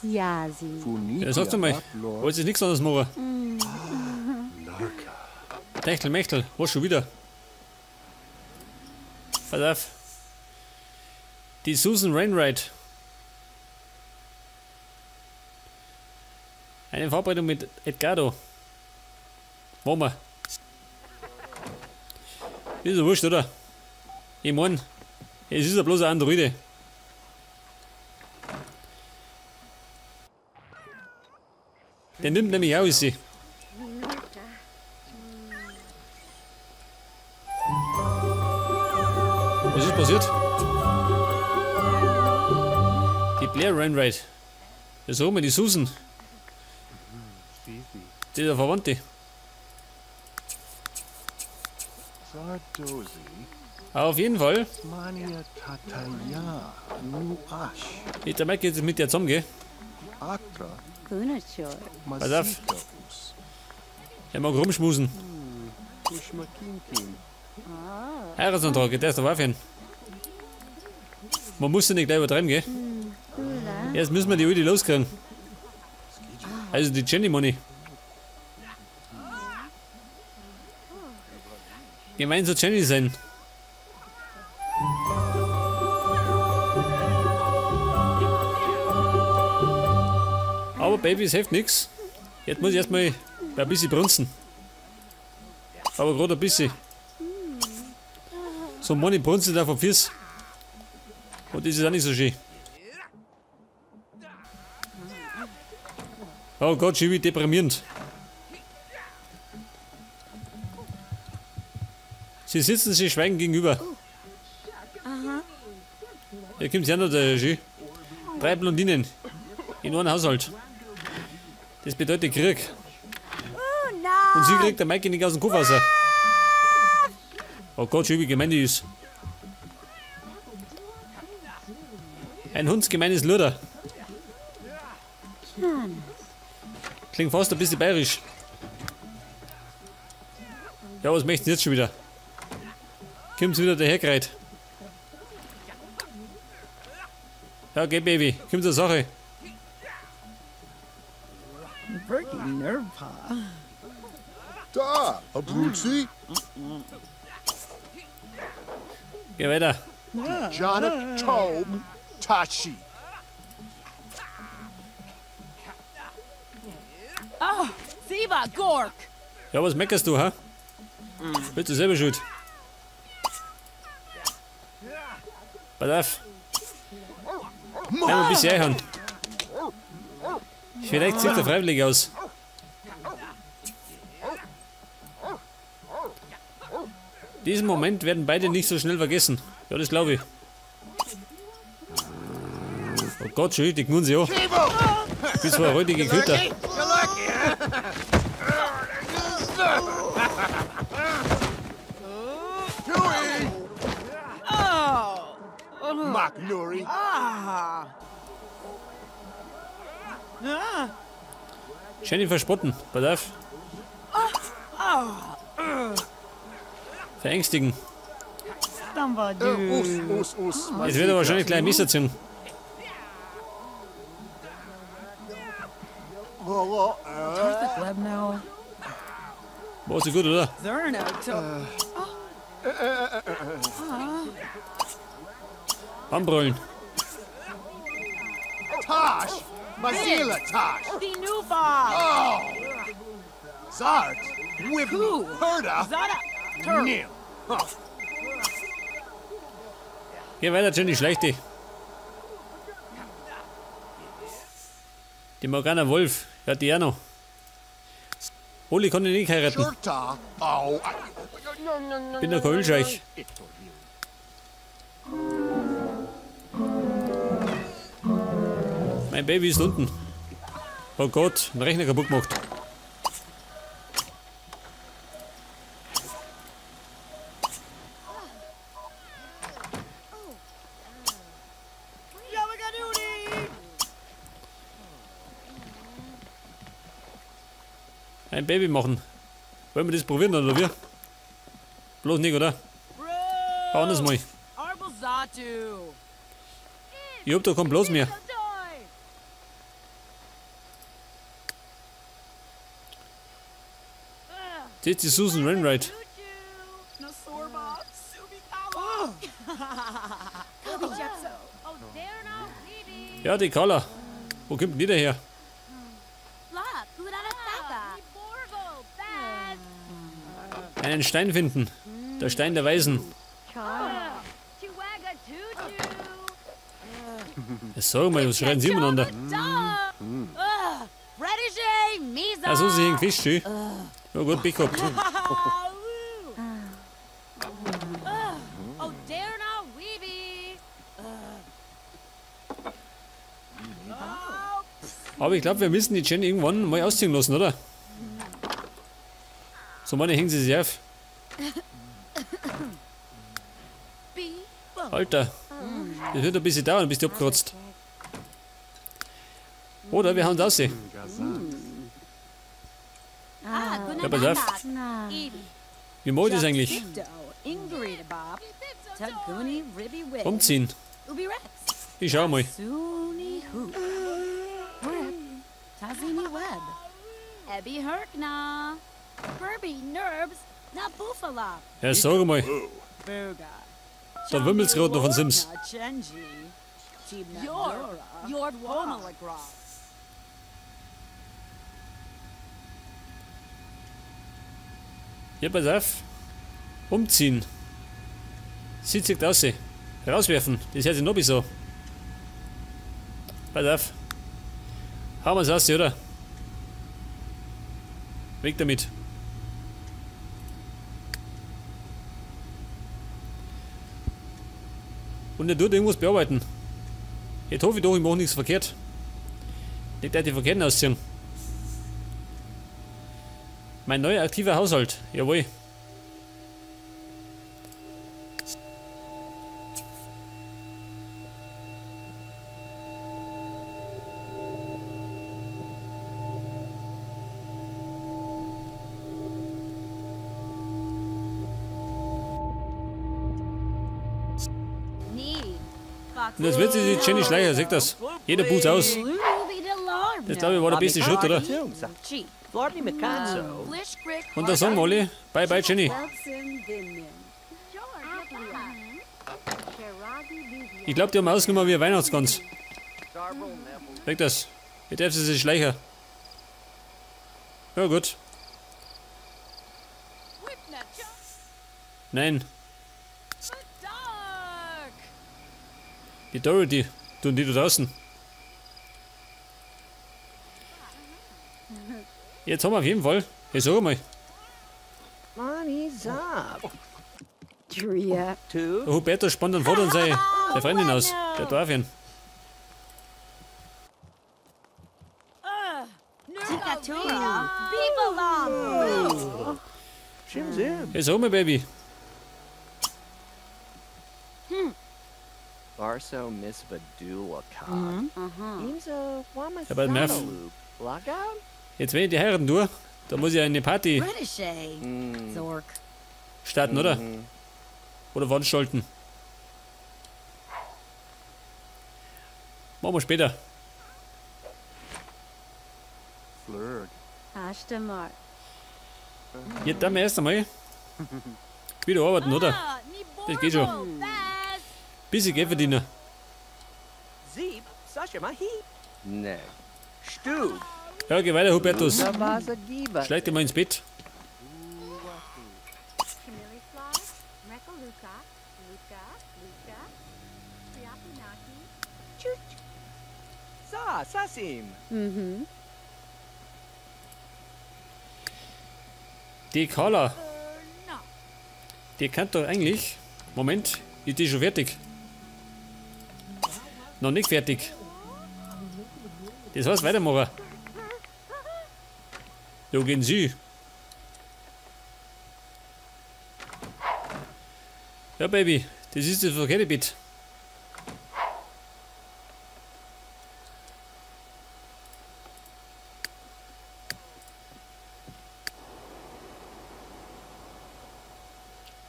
Ja, sag doch mal, wollt ihr nichts anderes machen? Techtel, Mechtel, was schon wieder? Pass auf. Die Susan Wainwright. Eine Verabredung mit Edgardo. Machen wir. Ist ja wurscht, oder? Ich mein, es ist ja bloß ein Androide. Der nimmt nämlich auch sie. Was ist passiert? Die Blair Wainwright. Das ist die Susan. Die ist der Verwandte. Auf jeden Fall. Der Mike geht jetzt mit der zusammen, gell? Pass auf. Er mag rumschmusen. Heiratsantrag, der ist der Waffen. Man muss ja nicht gleich übertreiben, gell? Erst müssen wir die Uli loskriegen. Also die Jenny Money. Gemein soll Jenny sein. Aber Baby, es hilft nichts. Jetzt muss ich erstmal ein bisschen brunzen. Aber gerade ein bisschen. So Money brunzen da vom Fiss. Und das ist auch nicht so schön. Oh Gott, schon wie deprimierend. Sie sitzen sich schweigend gegenüber. Hier kommt ja noch der Regie. 3 Blondinen in einem Haushalt. Das bedeutet Krieg. Und sie kriegt der Maike nicht aus dem Kopf raus. Oh Gott, schon wie gemein die ist. Ein hundsgemeines Luder. Klingt fast ein bisschen bayerisch. Ja, was möchten Sie jetzt schon wieder? Kommt's wieder dahergereiht. Ja, geh, Baby. Komm zur Sache. Da, Abruzzi. Geh weiter. Jana Tobe Tashi. Oh, Siva Gork. Ja, was meckerst du, ha? Bist du selber schuld? Pass auf. Einmal ein bisschen einhauen. Vielleicht sieht der freiwillig aus. Diesen Moment werden beide nicht so schnell vergessen. Ja, das glaube ich. Oh Gott, schön, die knurren sie an. Wie zwei räudige Köter. Jenny verspotten, pass auf. Verängstigen. Jetzt wird er wahrscheinlich gleich ein Messer ziehen. War sie gut, oder? Anbrüllen. Tosh! Mazila Tosh! Oh! Zart! Wibnu! Herda! Nim! Geh weiter, Jenny, schleich dich. Die Morgana Wolf, ja, die auch noch. Oli konnte nicht heiraten. Bin der Keulscheich. Mein Baby ist unten. Oh Gott, den Rechner kaputt gemacht. Ein Baby machen. Wollen wir das probieren oder wir? Bloß nicht, oder? Anders mal. Ich hab da keinen Platz mehr. Das ist die Susan Wainwright. Ja, die Carla. Wo kommt denn die daher? Einen Stein finden. Der Stein der Weisen. Sag mal, was schreien sie miteinander? Ah, so, sie hängt fest, schön. Ja gut, Pech gehabt. Aber ich glaube, wir müssen die Jenny irgendwann mal ausziehen lassen, oder? So meine hängen sie sich auf. Alter, das wird ein bisschen dauern, bis die abkratzt. Oder wir hauen das raus. Ja, pass auf. Wie mache ich das eigentlich? Umziehen. Ich schau mal. Ja, sag mal. Da wimmelt's gerade noch von Sims. Ja, pass auf. Umziehen. Sieht sich aus. Rauswerfen. Das hört sich noch so. Pass auf. Hauen wir's raus, oder? Weg damit. Und er tut irgendwas bearbeiten. Jetzt hoffe ich doch, ich mache nichts verkehrt. Nicht, dass die Verkehrten ausziehen. Mein neuer aktiver Haushalt. Jawohl. Und jetzt wird sie die Jenny Schleicher, sagt das. Jeder Boots aus. Das glaube ich war der beste Schritt, oder? Und da sagen wir alle, bye bye Jenny. Ich glaube, die haben ausgenommen wie eine Weihnachtsgans. Weg das. Jetzt darf sie sich Schleicher. Ja gut. Nein. Die Dorothy, tun die da draußen. Jetzt haben wir auf jeden Fall. Hey, sag mal. Der Huberto spannt dann vor und seine Freundin aus. Der darf ihn. Hey, sag mal, Baby. Ja, bei Murph. Jetzt, wenn ich die heiraten tue, da muss ich eine Party starten, oder? Oder veranstalten. Machen wir später. Jetzt dann erst einmal wieder arbeiten, oder? Das geht schon. Bisschen Geld verdienen. Ja, geh weiter, Hubertus. Schleich dich mal ins Bett. Die Carla. Die kann doch eigentlich. Moment, ist die schon fertig? Noch nicht fertig. Das heißt weitermachen. Ja, gehen Sie. Ja, Baby, das ist das verkehrte Bett.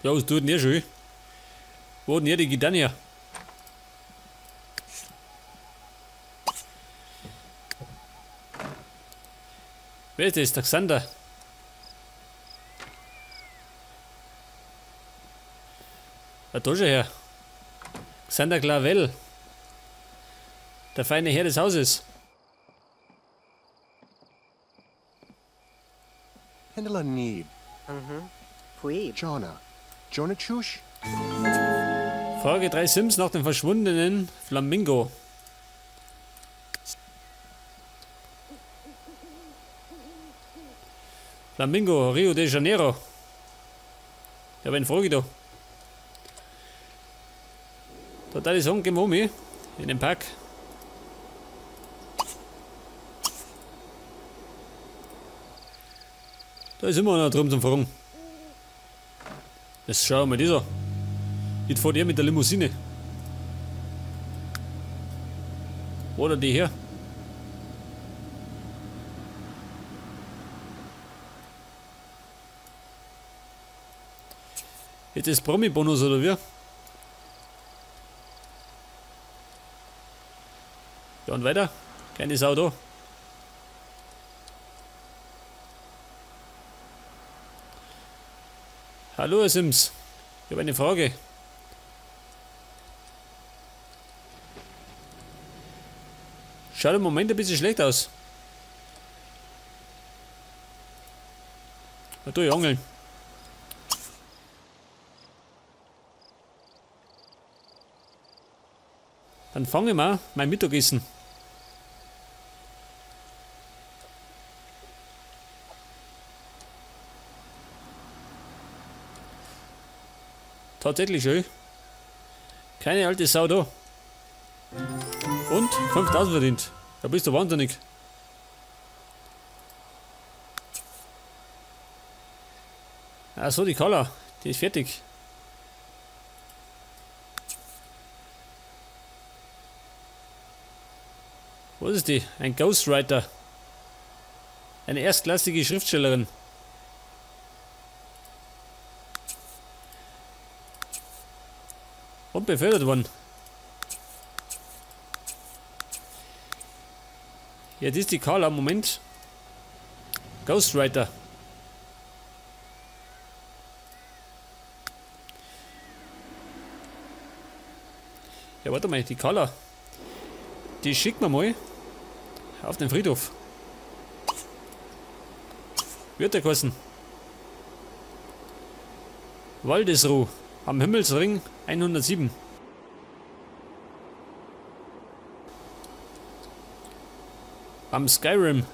Ja, was tut denn der schon? Wo hat denn der die Gitarre her? Wer ist das? Der Xander. Da schon her. Xander Clavel. Der feine Herr des Hauses. Pendela Neeb. Jonna. Jonah Chush? Frage 3 Sims nach dem verschwundenen Flamingo. Flamingo, Rio de Janeiro. Ja, wen frage ich da? Da ich sagen, gehen wir um in den Park. Da ist immer einer drum zum Fragen. Das schauen wir mal an. Jetzt fährt er mit der Limousine. Oder die her. Jetzt ist Promi-Bonus oder wie? Ja und weiter. Keine Sau da. Hallo Herr Sims. Ich habe eine Frage. Schaut im Moment ein bisschen schlecht aus. Da tue ich angeln. Dann fange ich mal mein Mittagessen. Tatsächlich schön. Keine alte Sau da. Und 5000 verdient. Da bist du wahnsinnig. Ach so, die Carla, die ist fertig. Was ist die? Ein Ghostwriter. Eine erstklassige Schriftstellerin. Und befördert worden. Jetzt ist die Carla, Moment. Ghostwriter. Ja, warte mal, die Carla. Die schicken wir mal auf den Friedhof. Wird der kosten. Waldesruh am Himmelsring 107. Am Skyrim.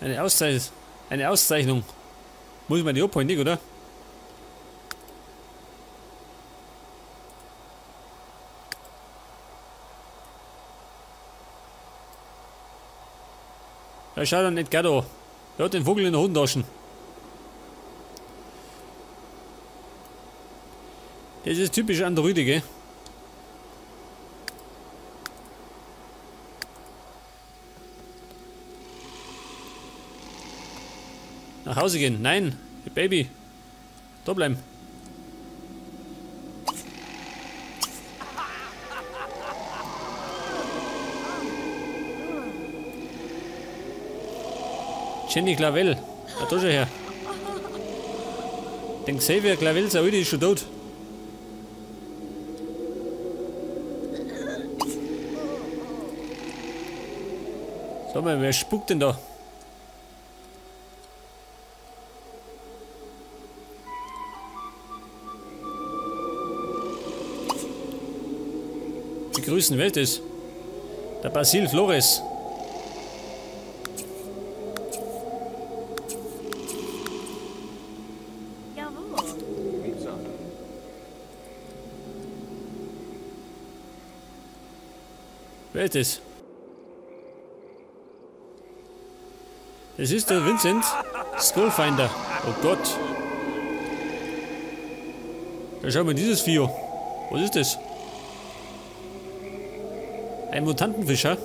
Eine Auszeichnung. Muss man die abholen, nicht, oder? Ja, schau doch nicht gerade an. Er hat den Vogel in der Hosentasche. Das ist typisch Androide, gell? Nach Hause gehen. Nein, Baby. Da bleiben. Jenny Clavel. Da schon her. Den Xavier Clavel, sein Alter ist schon tot. Sag mal, wer spuckt denn da? Begrüßen, wer ist das? Der Basil Flores. Wer ist das? Das ist der Vincent Skullfinder. Oh Gott. Ja, schau mal dieses Vieh. Was ist das? Ein Mutantenfischer?